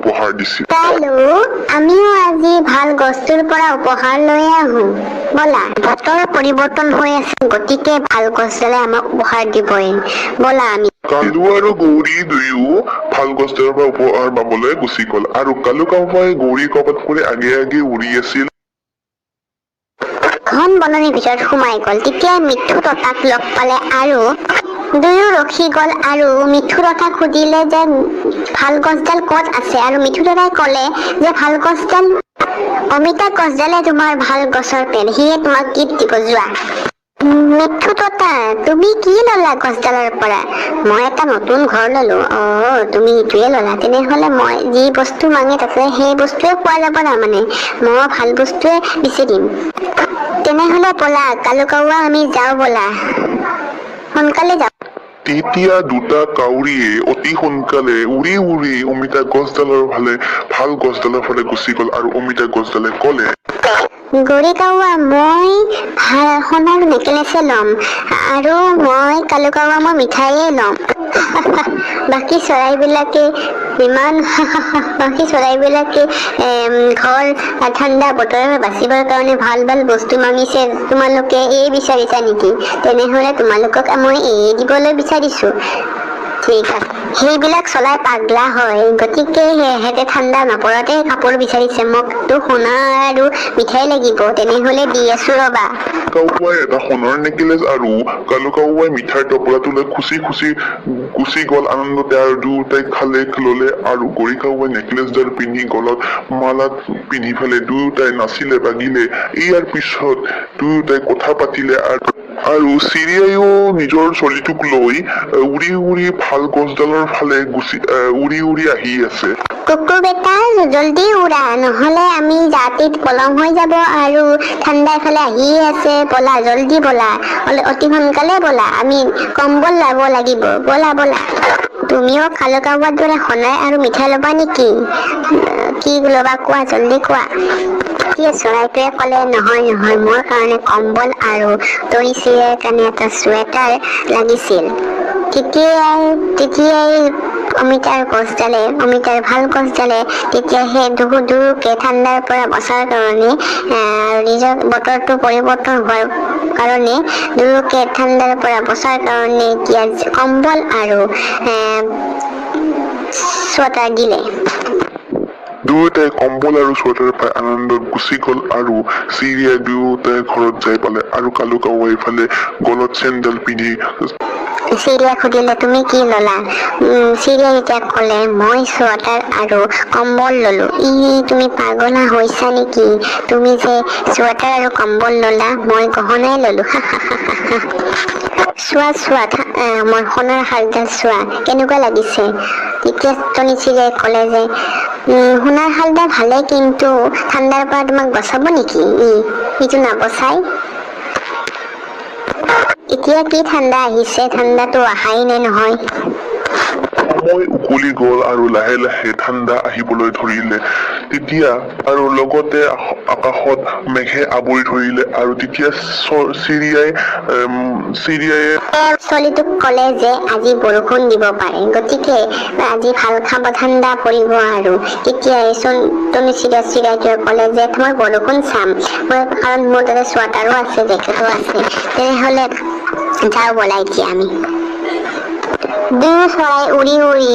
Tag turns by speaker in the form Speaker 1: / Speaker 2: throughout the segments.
Speaker 1: উপহাৰ দিছিল।
Speaker 2: কালু, আমিও আজি ভাল গছটোৰ পৰা উপহাৰ লৈ আহো ব'লা। বতৰ পৰিৱৰ্তন হৈ আছে, গতিকে ভাল গছডালে আমাক উপহাৰ দিবই। ব'লা আমি।
Speaker 1: কালু আৰু গৌৰী দুয়ো ভাল গছডালৰ পৰা উপহাৰ পাবলৈ গুচি গ'ল আৰু কালু কাউৱাই গৌৰী কাউৱাতকৈ আগে আগে উৰি আছিল।
Speaker 2: ঘন বননিৰ ভিতৰত সোমাই গ'ল। তেতিয়া মিঠু ততাক লগ পালে আৰু দুয়ো ৰখি গ'ল আৰু মিঠু ততাক সুধিলে যে ভাল গছডাল ক'ত আছে। আৰু মিঠু ততাই ক'লে যে ভাল গছডাল অমিতা গছডালে তোমাৰ ভাল গছৰ পেট, সিয়ে তোমাক গিফ্ট দিব, যোৱা। মিঠু ততা, তুমি কি ললা গছডালৰ পৰা? মই এটা নতুন ঘৰ ললো। অ, তুমি ইটোৱে ললা। তেনেহলে মই যি বস্তু মাঙে তাতে সেই বস্তুৱে পোৱা যাব। তাৰমানে মই ভাল বস্তুৱে বিচাৰিম। তেনেহলে ব'লা কালু কাউৱা, আমি যাওঁ ব'লা, সোনকালে যাওঁ।
Speaker 1: তেতিয়া দুটা কাউৰীয়ে অতি সোনকালে উৰি উৰি অমিতা গছডালৰ ফালে, ভাল গছডালৰ ফালে গুচি গ'ল আৰু অমিতা গছডালে ক'লে,
Speaker 2: গৌৰী কাউৱা, মই ভাল সোণৰ নেকলেছে ল'ম আৰু মই কালু কাউৱা, মই মিঠাইয়ে ল'ম। বাকী চৰাইবিলাকে ইমান বাকী চৰাইবিলাকে ঘৰ, ঠাণ্ডা বতৰৰ বাচিবৰ কাৰণে ভাল ভাল বস্তু মাগিছে, তোমালোকে এই বিচাৰিছা নেকি? তেনেহ'লে তোমালোকক মই এই দিবলৈ বিচাৰিছো। ঠিক আছে, সেইবিলাক চৰাই পাগলা হয়, গতিকে সিহঁতে ঠাণ্ডা নপৰাতে কাপোৰ বিচাৰিছে। মোকতো সোণা আৰু মিঠাই লাগিব। তেনেহ'লে দি আছো ৰ'বা।
Speaker 1: কাউৱাই এটা সোণৰ নেকলেছ আৰু কালু কাউৱাই মিঠাইৰ টোপোলাটো লৈ খুচি খুচি গুচি গ'ল আনন্দতে আৰু দুয়োটাই খালে, ল'লে আৰু গৌৰী কাউৱাই নেকলেছডাল পিন্ধি, গলত মালাত পিন্ধি পেলাই দুয়োটাই নাচিলে বাগিলে। ইয়াৰ পিছত দুয়োটাই কথা পাতিলে আৰু চিৰিয়াইও নিজৰ চলিটোক লৈ উৰি উৰি ভাল গছডালৰ ফালে গুচি উৰি উৰি আহি আছে।
Speaker 2: কুকুৰ বেটা, জলদি উৰা, নহ'লে আমি জাতিত পলম হৈ যাব আৰু ঠাণ্ডা ইফালে আহিয়ে আছে। ব'লা, জলদি ব'লা, অতি সোনকালে ব'লা, আমি কম্বল ল'ব লাগিব। ব'লা ব'লা। তুমিও কালু কাউৱাৰ দৰে সোণাই আৰু মিঠাই ল'বা নেকি? কি ল'বা কোৱা, জলদি কোৱা। তেতিয়া চৰাইটোৱে ক'লে, নহয় নহয়, মোৰ কাৰণে কম্বল আৰু টনি চিৰিয়াৰ কাৰণে এটা চুৱেটাৰ লাগিছিল। তেতিয়াই তেতিয়াই অমিতাৰ গছডালে, অমিতাৰ ভাল গছডালে তেতিয়া সেই দুয়োকে ঠাণ্ডাৰ পৰা বচাৰ কাৰণে, নিজৰ বতৰটো পৰিৱৰ্তন হোৱাৰ কাৰণে, দুয়োকে ঠাণ্ডাৰ পৰা বচাৰ কাৰণে এতিয়া কম্বল আৰু চুৱেটাৰ দিলে।
Speaker 1: দুয়োটাই কম্বল আৰু চুৱেটাৰ পাই আনন্দত গুচি গ'ল আৰু চিৰিয়াই দুয়োটাই ঘৰত যাই পালে আৰু কালু কাউৱাই ইফালে গলত চেণ্ডেল পিন্ধি
Speaker 2: চিৰিয়াক সুধিলে, তুমি কি ল'লা? চিৰিয়াই তেতিয়া ক'লে, মই চুৱেটাৰ আৰু কম্বল ল'লো। ই, তুমি পাগলা হৈছা নেকি? তুমি যে চুৱেটাৰ আৰু কম্বল ল'লা, মই গহনাই ল'লো। চোৱা চোৱা, মই সোণাৰ শালডাল চোৱা, কেনেকুৱা লাগিছে? তেতিয়া টনি চিৰিয়াই ক'লে যে সোণাৰ শালডাল ভালে, কিন্তু ঠাণ্ডাৰ পৰা তোমাক বচাব নেকি ই? ইটো নাবচাই। এতিয়া কি ঠাণ্ডা আহিছে? ঠাণ্ডাটো অহাই নাই নহয়।
Speaker 1: সময় উকলি গ'ল আৰু লাহে লাহে ঠাণ্ডা আহিবলৈ ধৰিলে। তেতিয়া আৰু লগতে আকাশত মেঘে আৱৰি ধৰিলে আৰু তেতিয়া চিৰিয়াই
Speaker 2: ছোৱালীটোক ক'লে যে আজি বৰষুণ দিব পাৰে, গতিকে আজি ভাল খাব, ঠাণ্ডা পৰিব। আৰু তেতিয়া টনি চিৰিয়াটোৱে ক'লে যে মই বৰষুণ চাম মই, কাৰণ মোৰ তাতে চুৱেটাৰো আছে, জেকেটো আছে। তেনেহ'লে যাওঁ ব'লা এতিয়া আমি। দুয়ো চৰাই উৰি উৰি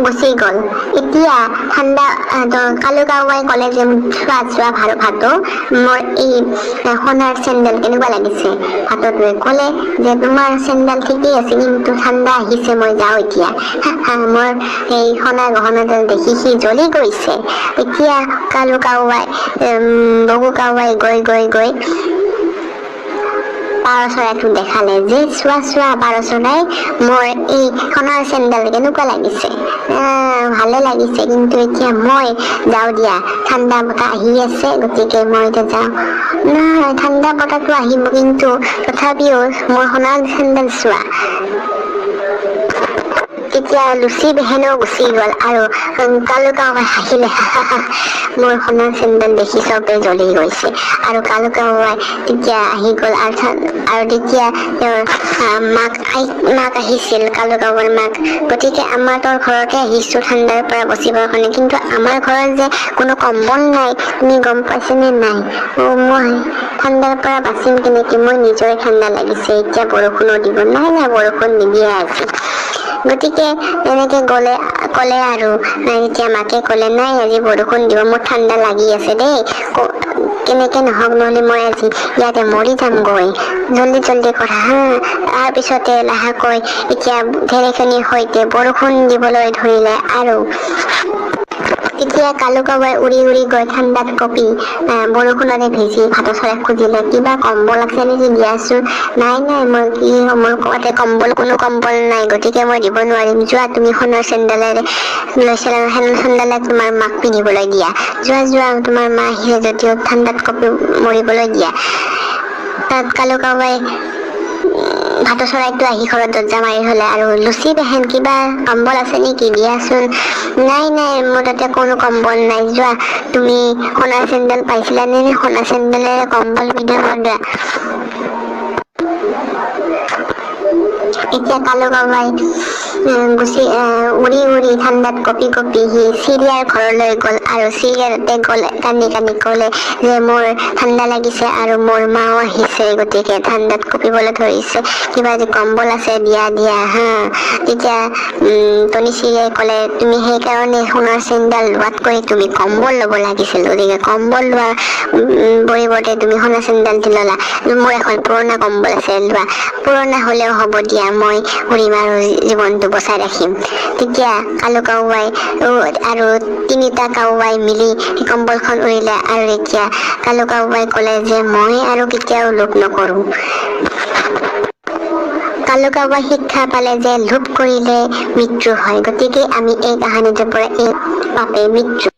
Speaker 2: গুচি গ'ল। এতিয়া ঠাণ্ডা কালু কাউৱাই ক'লে যে চোৱা চোৱা ভাল ভাটৌ, মোৰ এই সোণাৰ চেণ্ডেল কেনেকুৱা লাগিছে? ভাটৌটোৱে ক'লে যে তোমাৰ চেণ্ডেল ঠিকেই আছে, কিন্তু ঠাণ্ডা আহিছে, মই যাওঁ এতিয়া। মোৰ এই সোণাৰ গহনাডাল দেখি সি জ্বলি গৈছে। এতিয়া কালু কাউৱাই, বগু কাউৱাই গৈ গৈ গৈ পাৰ চৰাইটো দেখালে যে চোৱা চোৱা পাৰ চৰাই, মোৰ এই সোণাৰ চেণ্ডেল কেনেকুৱা লাগিছে? ভালে লাগিছে, কিন্তু এতিয়া মই যাওঁ দিয়া, ঠাণ্ডা বতাহ আহি আছে, গতিকে মই এতিয়া যাওঁ। নাই, ঠাণ্ডা বতাহটো আহিব, কিন্তু তথাপিও মোৰ সোণাৰ চেণ্ডেল চোৱা। তেতিয়া তেতিয়া লুচি বেহেনো গুচি গ'ল আৰু কালু কাউৱাই হাঁহিলে, মোৰ সোণৰ চেণ্ডেল দেখি চবে জ্বলি গৈছে। আৰু কালু কাউৱাই তেতিয়া আহি গ'ল আৰু তেতিয়া তেওঁৰ মাক আহিছিল, কালু কাউৱাৰ মাক। গতিকে আমাৰ তোৰ ঘৰতে আহিছোঁ ঠাণ্ডাৰ পৰা বচিবৰ কাৰণে, কিন্তু আমাৰ ঘৰত যে কোনো কম্বল নাই, তুমি গম পাইছানে নাই? মই ঠাণ্ডাৰ পৰা বাচিম কেনেকে? মই নিজৰে ঠাণ্ডা লাগিছে, এতিয়া বৰষুণো দিব। নাই নাই, বৰষুণ নিদিয়ে আজি। গতিকে এনেকে গ'লে ক'লে আৰু তেতিয়া মাকে ক'লে, নাই, আজি বৰষুণ দিব, মোৰ ঠাণ্ডা লাগি আছে দেই, কেনেকে নহওক, নহ'লে মই আজি ইয়াতে মৰি যামগৈ, জল্দি জল্দি কৰা হা। তাৰপিছতে লাহেকৈ এতিয়া ঢেৰেকনিৰ সৈতে বৰষুণ দিবলৈ ধৰিলে আৰু তেতিয়া কালু কাউৱাই উৰি উৰি গৈ ঠাণ্ডাত কঁপি বৰষুণতে ভিজি ভাটৌ চৰাইক খুজিলে, কিবা কম্বল আছে নেকি দিয়াচোন। নাই নাই, মই কি মোৰ ক'তে কম্বল, কোনো কম্বল নাই, গতিকে মই দিব নোৱাৰিম। যোৱা, তুমি সোণৰ চেণ্ডেলেৰে লৈছিলা, সোণৰ চেণ্ডেলে তোমাৰ মাক পিন্ধিবলৈ দিয়া। যোৱা যোৱা, তোমাৰ মা আহিছে যদিও ঠাণ্ডাত কঁপি মৰিবলৈ দিয়া। তাত কালু কাউৱাই ভাটৌ চৰাইটো আহি ঘৰত দৰ্জা মাৰি থ'লে আৰু লুচি বেহেন, কিবা কম্বল আছে নেকি দিয়াচোন। নাই নাই, মোৰ তাতে কোনো কম্বল নাই। যোৱা, তুমি সোণাৰ চেণ্ডেল পাইছিলানে? সোণাৰ চেণ্ডেলেৰে কম্বল পিন্ধিব দিয়া। এতিয়া কালু কাউৱাই গুচি উৰি উৰি ঠাণ্ডাত কঁপি কঁপি সি চিৰিয়াৰ ঘৰলৈ গ'ল আৰু চিৰিয়াতে গ'ল কান্দি কান্দি ক'লে যে মোৰ ঠাণ্ডা লাগিছে আৰু মোৰ মাও আহিছে, গতিকে ঠাণ্ডাত কঁপিবলৈ ধৰিছে, কিবা যদি কম্বল আছে দিয়া দিয়া হা। তেতিয়া টনি চিৰিয়াই ক'লে, তুমি সেইকাৰণে সোণৰ চেইনডাল লোৱাতকৈ তুমি কম্বল ল'ব লাগিছিল, গতিকে কম্বল লোৱাৰ পৰিৱৰ্তে তুমি সোণৰ চেইনডাল দি ল'লা। মোৰ এখন পুৰণা কম্বল আছে, লোৱা, পুৰণা হ'লেও হ'ব দিয়া, মই উৰিম আৰু জীৱনটো বচাই ৰাখিম। তেতিয়া কালু কাউৱাই আৰু তিনিটা কাউৱাই মিলি সেই কম্বলখন উৰিলে আৰু এতিয়া কালু কাউৱাই ক'লে যে মই আৰু কেতিয়াও লোভ নকৰোঁ। কালু কাউৱাই শিক্ষা পালে যে লোভ কৰিলে মৃত্যু হয়। গতিকে আমি এই কাহিনীটোৰ পৰা এই পাপে মৃত্যু